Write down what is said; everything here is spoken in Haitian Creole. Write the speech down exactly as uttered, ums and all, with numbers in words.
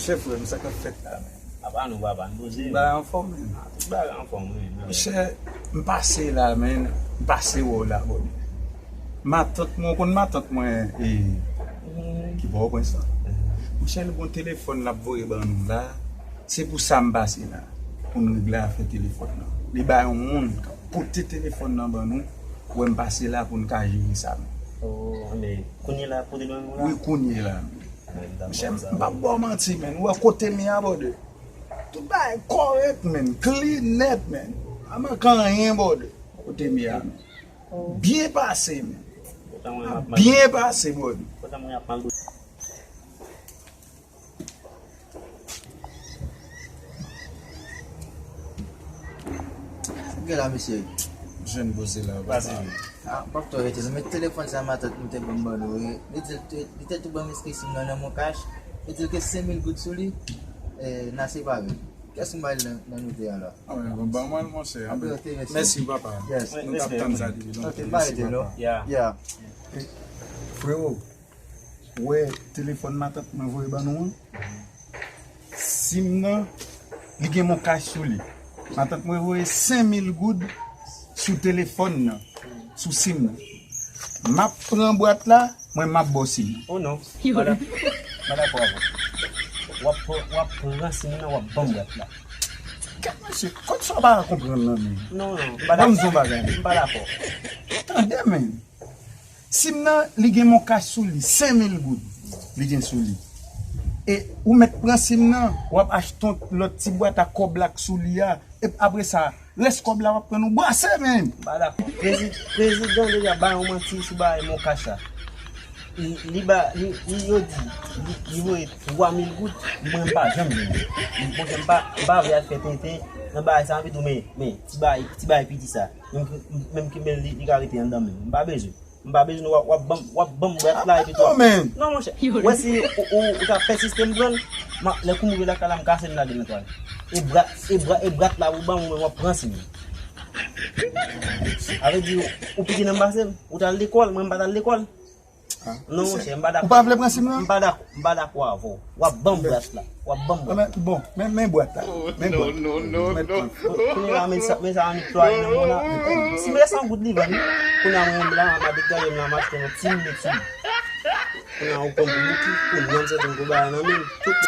Chè frè m, sa k ap fèt la, men? Apa nou, papa, n poze. Tout bagay anfòm, men. Tout bagay anfòm, wi. Monchè, m pase la, men. M pase wè w la, bòdè. Matant mwen, ou konn matant mwen, e, ki Pòtoprens lan. Monchè, li gon telefòn l ap voye ban nou la. Se pou sa m pase la. Pou n regle afè telefòn nan. Li ba yon moun k ap pote telefòn nan ban nou. Ou wè m pase la pou n ka jere sa, men. Oh, men kounye la, pote ban nou la? Wi, kounye la, men. Monchè, m p ap ba w manti, men. Ou wè kote m ye a, bòdè? Tout bagay kòrèk, men. Clean nèt, men. Pa manke anyen, bòdè. Kote m ye a, men. Byen pase, men. Byen pase, bòdè. Gen la, mesye. Jwenn poze la, papa. Ah, pa twò rete non. Men telefòn sa matant nou te ban m ban nou, wi. Li di l te, li te tou ban m eski sim nan nan Moncash. Li di l ke senk mil goud sou li. Eh, n a separe. Kiyès m ba l nan, nan nou de an la? Ah, men, bon, ban mwen l, monchè. Anpil, ok, mèsi. Mèsi, papa. Yes. Nou t ap tann sa depi lontan. Ok, pa rete non. Mèsi, papa. Yeah. Frero, ou wè telefòn matant mwen voye ban nou an? Sim nan, li gen Moncash sou li. Matant mwen voye senk mil goud sou telefòn nan, sou sim nan. M ap pran bwat la, mwen m ap ba w sim nan. Oh non. M pa dakò avè w. W ap pran, w ap pran sim nan, w ap ban m bwat la. Kèt mesye, kot sa w pa ka konprann nan, men? Non, non, m pa dakò. Ban m di w yon bagay. M pa dakò. Tande, men. Sim nan, li gen Moncash sou li, senk mil goud li gen sou li. E ou mèt pran sim nan, w ap achte yon lòt ti bwat ak kòb la k sou li a. E apre sa, rès kòb la w ap pran nou brase, men. M pa dakò. Prezi-, prezidan deja bay yon manti sou bagay Moncash la. Li, li ba, li, li, yo di, li, li voye twa mil goud, mwen m pa janm jwenn li. Monchè, m pa, m pa vle al fè tenten nan bagay sa, anpi tou, men, men, ti bagay, ti bagay piti sa. Menm ki, menm ki men li, li ka rete anndan men m. M pa bezwen. M pa bezwen, w ap, w ap ban m, w ap ban m bwat la epi tou. Non, men. Non, monchè. Ou wè si ou, ou, ou ta pèsiste m pran l, m ap, lè kou m rive lakay la, m kase l, m lage l nan twal. E bwat, e bwat, e bwat la ou ban m, ou menm w ap pran sim nan. Sa vle di, ou, ou pi gen nan m pase m, ou t al lekòl, mwen m pa t al lekòl. Non, monchè, m pa dakò. Ou pa vle pran sim nan? M pa dakò, m pa dakò avè w. W ap ban m bwat la. W ap ban m bwat la. Bon, men, men bwat la. Men bwat. Kounye a, men sa, men sa, annik twa nan mwen la. Si m rete san goud li vann wi. Kounye a, mwen menm la, m ap degaje m la, m achte yon ti minit sou li. Kounye a, ou pran pou bouki, kounye a, m santi m gon bagay nan men m. Tout